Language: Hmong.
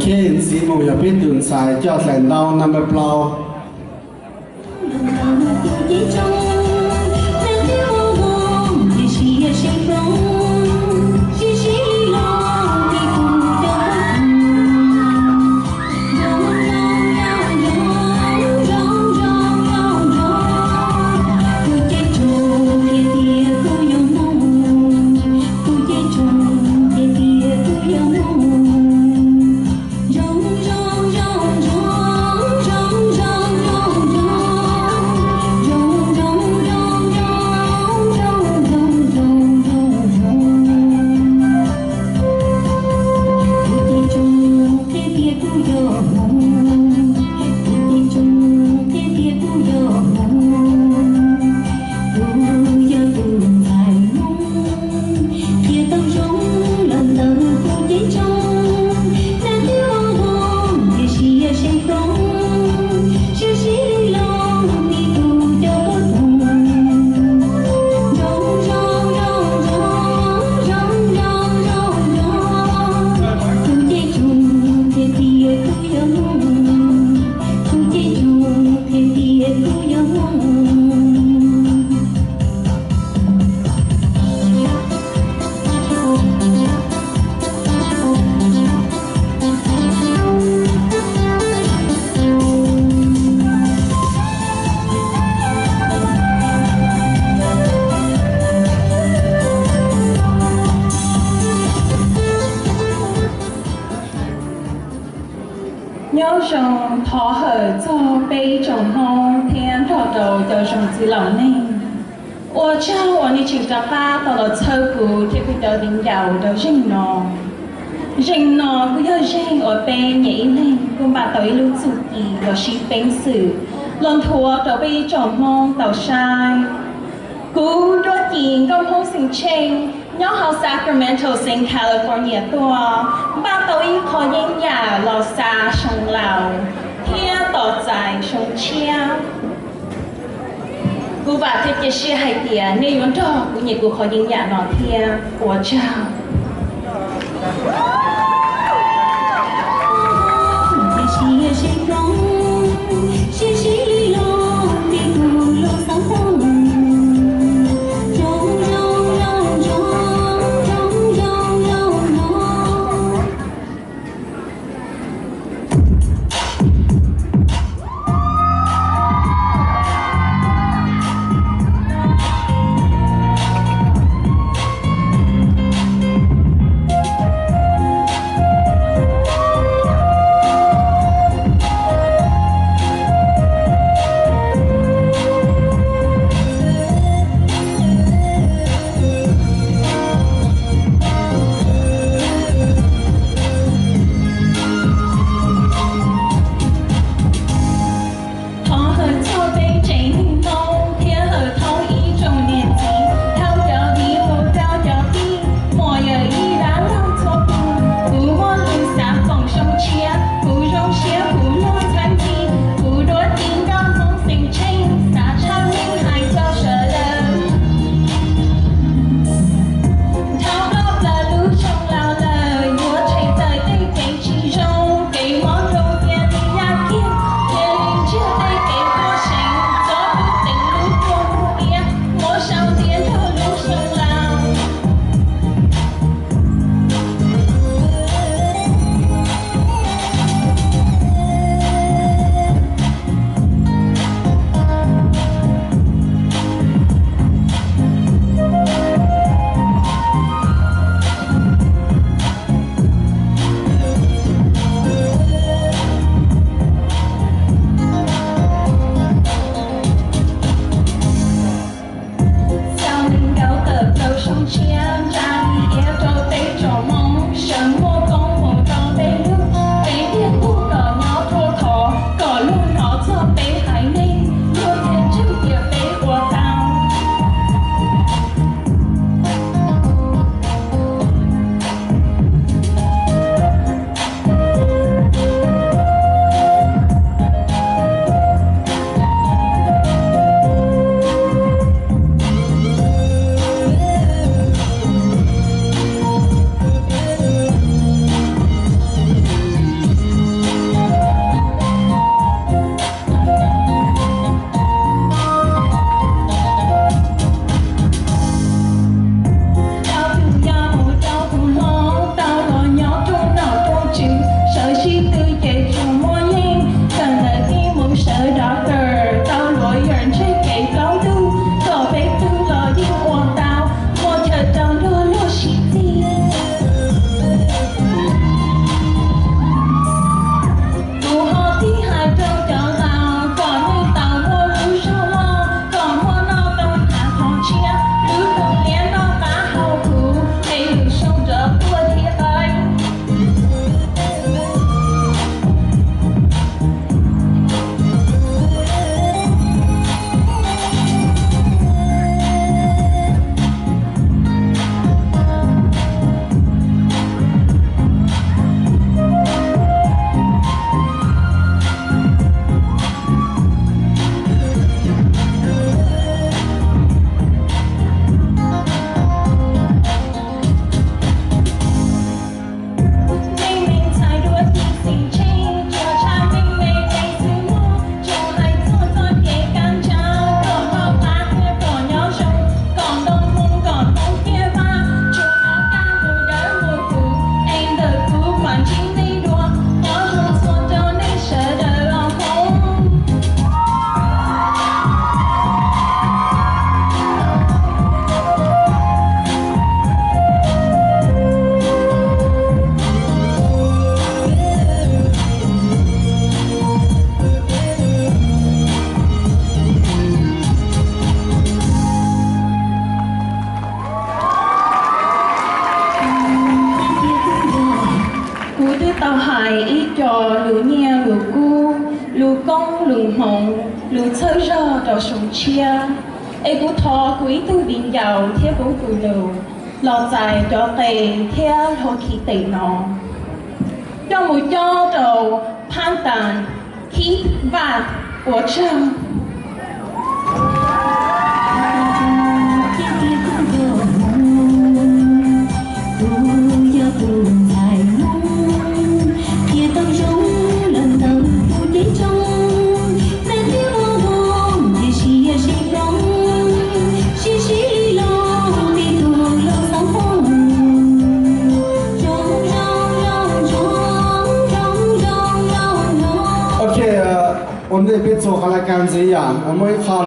Ces ntxiv mus yog peb tus ntxhais coj hlais ntau number plaub. Nyob zoo, thov hawm txog peb ib tsoom Hmoob thiab nrog rau cov zoo txiv laus neeg. Ua tsaug uas nej tseem rov qab tau los txhawb kuv thiab kuv cov viv ncaus rau zeeg no. Zeeg no kuj yog zeeg uas peb nyias ib leeg kuj npaj tau ib lub txuj ci los sis peev xwm los nthuav rau peb ib tsoom Hmoob tau saib. Kuv Duab Ci nkauj Hmoob xeem Tsheej nyob hauv Sacramento xeev California tuaj, npaj tau ib qho yeeb yam los xa Xyoo Laus thiab tos txais xyoo tshiab. Kuv vam thiab cia siab hais tias nej yuav nrog kuv nyiam kuv qhov yeeb yam no thiab. Ua tsaug. Tau hais ib co lus nyiaj lus kub, lus koob lus hmoov, lus txhawb zog rau Suav tshiab. Es kuv thov kuv ib tug viv ncaus thiab kuv tus nus los txais cov qe thiab hlo khi tes no coj mus cob rau Phab Tas Khib Vaj ua tsaug. Ok, ua ntej peb txuas qhov laj kab ntxiv yom, muaj ib qho